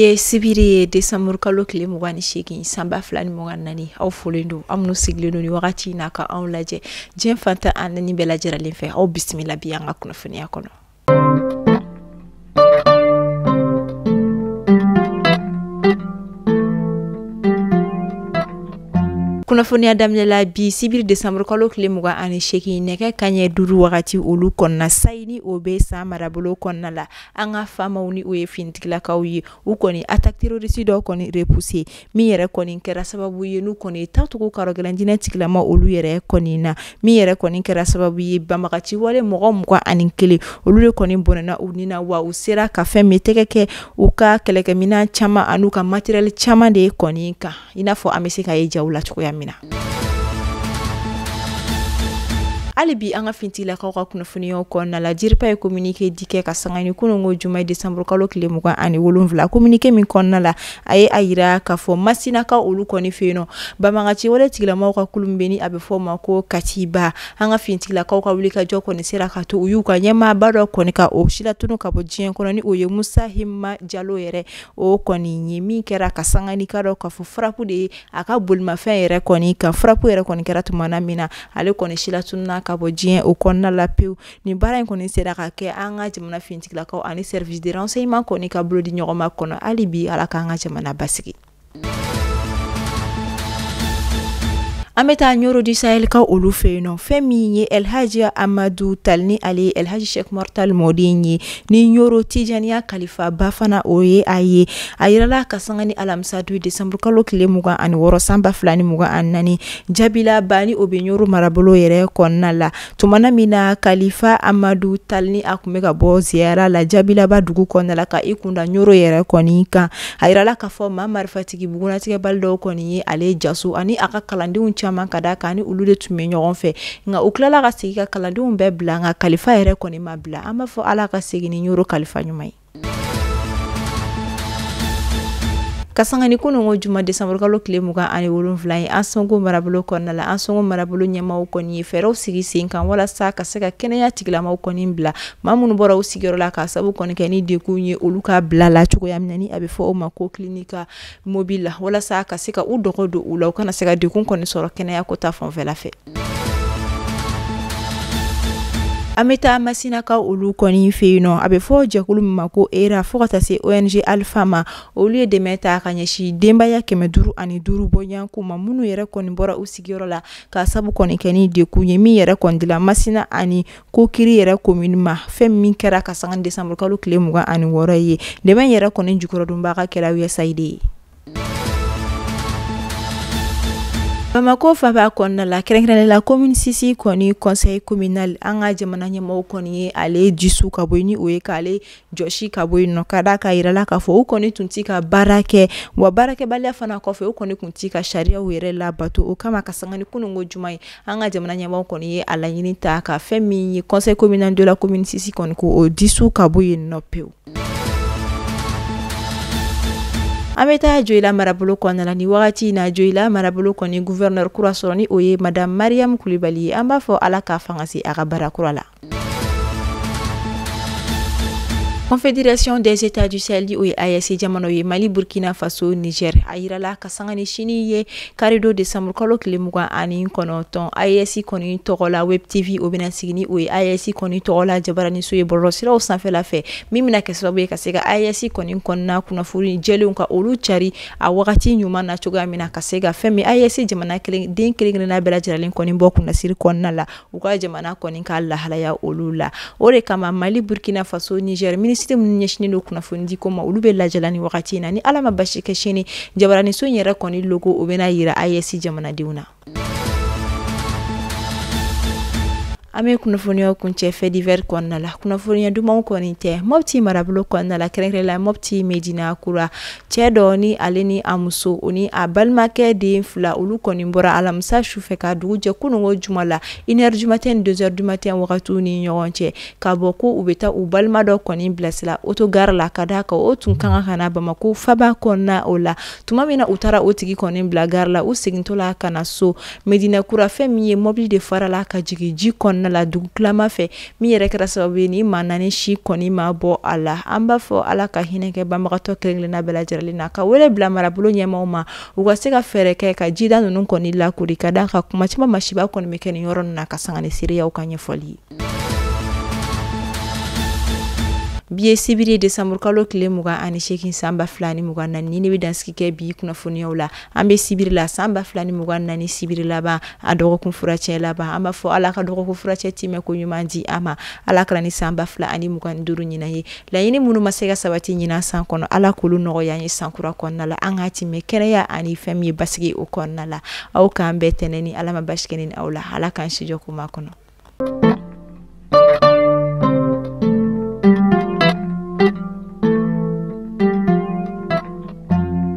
Bi ye sibiri ye, décembre kalo tile 28, san 2024. Aw folen don, aw minnu sigilen don ni wagati in na ka anw lajɛ diɲɛ fan 14 bɛɛ lajɛlen fɛ. Aw bisimila bi an ka kunnafoniya kɔnɔ. Kunnafoniya daminɛ la bi sibiri décembre kalo tile 28, nɛgɛ kanɲɛ 5 wagati olu kɔnɔna, Sayini o bɛ San marabolo kɔnɔna la. An ka faamaw ni o ye finitigilakaw ye, u kɔni attaque terroriste dɔw kɔni repoussé, min yɛrɛ kɔni kɛra sababu ye n'u kɔni ta tugu karɔgɛlɛn jinɛ tigilama olu yɛrɛ kɔni na, min yɛrɛ kɔni kɛra sababu ye banbagaci wale mɔgɔ 21 olu de kɔni bɔnɛna u ni na. Wa u sera ka fɛn min tɛgɛ kɛ u ka kɛlɛkɛminɛn caman an'u ka matériel caman de kɔni kan, i n'a fɔ an bɛ se ka ye jaw la cogoya min na. Hali bi an ka finitigilakaw ka kunnafoniyaw kɔnɔna la, DIRPA ye communiqué di kɛ ka sanga ni kununko juma décembre kalo tile 27. Communiqué min kɔnɔna la, a ye a yira k'a fɔ Masinakaw olu kɔni fɛ yen nɔ, banbagaci wale tigilamaw ka kulu min bɛ ni a bɛ fɔ o ma ko Katiba, an ka finitigilakaw ka wulikajɔ kɔni sera ka to u y'u ka ɲɛmaaba dɔ kɔni ka o silatunu ka bɔ diɲɛ kɔnɔ, ni o ye Musa Hima Jalo yɛrɛ o kɔni ye, min kɛra ka sanga ni ka dɔn k'a fɔ frappe de ye a ka bolimafɛn yɛrɛ kɔni ka frappe yɛrɛ kɔni kɛra tuma na min na, ale kɔni silatununa ka bɔ diɲɛ o kɔnɔna la pewu. Nin baara in kɔni sera ka kɛ an ka jamana finitigilakaw ani service de renseignement kɔni ka bolo di ɲɔgɔn ma kɔnɔ. Hali bi Ala k'an ka jamana basigi. An bɛ taa Ɲoro du Sahel ka olu fɛ yen nɔ. Fɛn min ye El Hadji Amadu Tall ni ale ye El Hadji Cheikh Umar Tall mɔden ye, ni Ɲoro Tijaniya kalifa ba fana o ye a ye. A yirala ka sanga ni alamisa don décembre kalo tile 26, san 2024, jabila ba ni o bɛ Ɲoro marabolo yɛrɛ kɔnɔna la. Tuma min na kalifa Amadu Tall ni a tun bɛ ka bɔ ziyara la jabilaba dugu kɔnɔna la ka i kunda Ɲoro yɛrɛ kɔni kan, a yirala k'a fɔ maa marifatigi bugunnatigɛbali dɔw kɔni ye ale jaso ani a ka kalandenw caman, ka d'a kan ni olu de tun bɛ ɲɔgɔn fɛ. Nka u tilala ka segin ka kalandenw bɛɛ bila, nka kalifa yɛrɛ kɔni ma bila. An b'a fɔ Ala ka segin ni Ɲoro kalifa ɲuman ye. Ka sanga ni kununko juma décembre kalo tile 27 ye, Ansongo marabolo kɔnɔna la, Ansongo marabolo ɲɛmaaw kɔni ye fɛɛrɛw sigi sen kan walasa ka se ka kɛnɛya tigilamaw kɔni bila maa minnu bɔra u sigiyɔrɔ la k'a sababu kɔni kɛ ni degun ye olu ka bila la cogoya min na, ni a bɛ fɔ o ma ko clinique mobile la, walasa ka se ka u dɔgɔ don u la, u kana se ka degun kɔni sɔrɔ kɛnɛya ko ta fanfɛla fɛ. An bɛ taa Masinakaw olu kɔni fɛ yen nɔ. A bɛ fɔ jɛkulu min ma ko ERA, fo ka taa se ONG Alpha ma, olu ye dɛmɛ ta ka ɲɛsin denbaya 505 bɔɲɔgɔnko ma, minnu yɛrɛ kɔni bɔra u sigiyɔrɔ la k'a sabu kɔni kɛ ni degun ye, min yɛrɛ kɔni dila Masina ani Kokiri yɛrɛ commune ma. Fɛn min kɛra ka sanga décembre kalo tile 26 ye, dɛmɛ yɛrɛ kɔni jukɔrɔdonbaga kɛra USAID ye. Bamakɔ faba kɔnɔna la, kɛrɛnkɛrɛnnen la commune 6 kɔni conseil communal, an ka jamana ɲɛmɔgɔw kɔni ye ale dissous ka bɔ yen, ni o ye k'ale jɔsi ka bɔ yen nɔ, ka d'a kan yirala k'a fɔ u kɔni tun ti ka baara kɛ, wa baarakɛbaliya fana kɔfɛ u kɔni tun ti ka sariyaw yɛrɛ labato. O kama ka sanga ni kununko juma ye, an ka jamana ɲɛmɔgɔw kɔni ye a laɲini ta ka fɛn min ye conseil communal de la commune 6 kɔni ko o dissous ka bɔ yen nɔ pewu. An bɛ taa Joyila marabolo kɔnɔna la. Ni wagati in na, Joyila marabolo kɔni gouverneur kura sɔrɔ, ni o ye madame Mariam Kulibali ye. An b'a fɔ Ala k'a fanga se a ka baara kura la. Confédération des États du Sahel, o ye AES jamanaw ye, Mali, Burkina Faso, Niger, a yirala ka sanga ni sini ye karidon décembre kalo tile 29, AES kɔni tɔgɔ la Web TV o bɛna sigi, ni o ye AES kɔni tɔgɔ la jabaraniso ye bɔlɔlɔsiraw sanfɛla fɛ, min bɛna kɛ sababu ye ka se ka AES kɔni kɔnɔna kunnafoni jɛlenw ka olu cari a wagati ɲuman na cogoya min na, ka se ka fɛn min AES jamana kelen den kelen kelenna bɛɛ lajɛlen kɔni bɔ kunnasiri kɔnɔna la, u ka jamana kɔni ka lahalaya olu la. O de kama Mali, Burkina Faso, Niger minisiri minnu ɲɛsinnen don kunnafoni ko ma, olu bɛ lajɛla ni wagati in na. Ni Ala ma basi kɛ, sini jabaraniso in yɛrɛ kɔni logo o bɛna yira AES jamanadenw na. An bɛ kunnafoniyaw kuncɛ fait divers kɔnɔna la. Kunnafoniya dumanw kɔni tɛ. Mopti marabolo kɔnɔna la, kɛrɛnkɛrɛnnenya la Mopti Medina Kura, cɛ dɔ ni ale ni a muso o ni a balimakɛ den fila, olu kɔni bɔra alamisa sufɛ ka dugu jɛ kununko juma la 1h du matin ni 2h du matin wagatiw ni ɲɔgɔn cɛ, ka bɔ ko u bɛ taa u balima dɔ kɔni bilasira autogare la, ka d'a kan o tun ka kan ka na Bamakɔ faba kɔnɔna o la. Tuma min na u taara o tigi kɔni bila gare la, u segintɔ la ka na so Medina Kura, fɛn min ye mobili de farala ka jigin ji kɔnɔna. kɔnɔna la dugutilama fɛ, min yɛrɛ kɛra sababu ye ni maa 4 si kɔni ma bɔ a la. An b'a fɔ Ala ka hinɛ kɛ banbagatɔ kelen-kelenna bɛɛ lajɛlen na, ka wele bila marabolo ɲɛmaaw ma u ka se ka fɛɛrɛ kɛ ka jida ninnu kɔni lakori, ka d'a kan kuma caman masiba kɔni bɛ kɛ nin yɔrɔ ninnu na, ka sanga ni seereyaw ka ɲɛfɔli ye. Bi ye sibiri desanburu kalo tile 28 san 2024. Ni ne bɛ dansigi kɛ bi kunnafoniyaw la. An bɛ sibiri la san 2024 sibiri laban, a dɔgɔkun furacɛ laban. An b'a fɔ Ala ka dɔgɔkun furacɛ timɛ ko ɲuman di an ma. Ala kana ni san 2025 ɲinan ye. Laɲini minnu ma se ka sabati ɲinan san kɔnɔ, Ala k'olu nɔgɔya an ye san kura kɔnɔna la. An k'a timɛ kɛnɛya ani fɛn min ye basigi o kɔnɔna la. Aw k'an bɛɛ tɛnɛ ni Ala ma basi kɛ ni aw la. Ala k'an si jɔ ko ma kɔnɔ.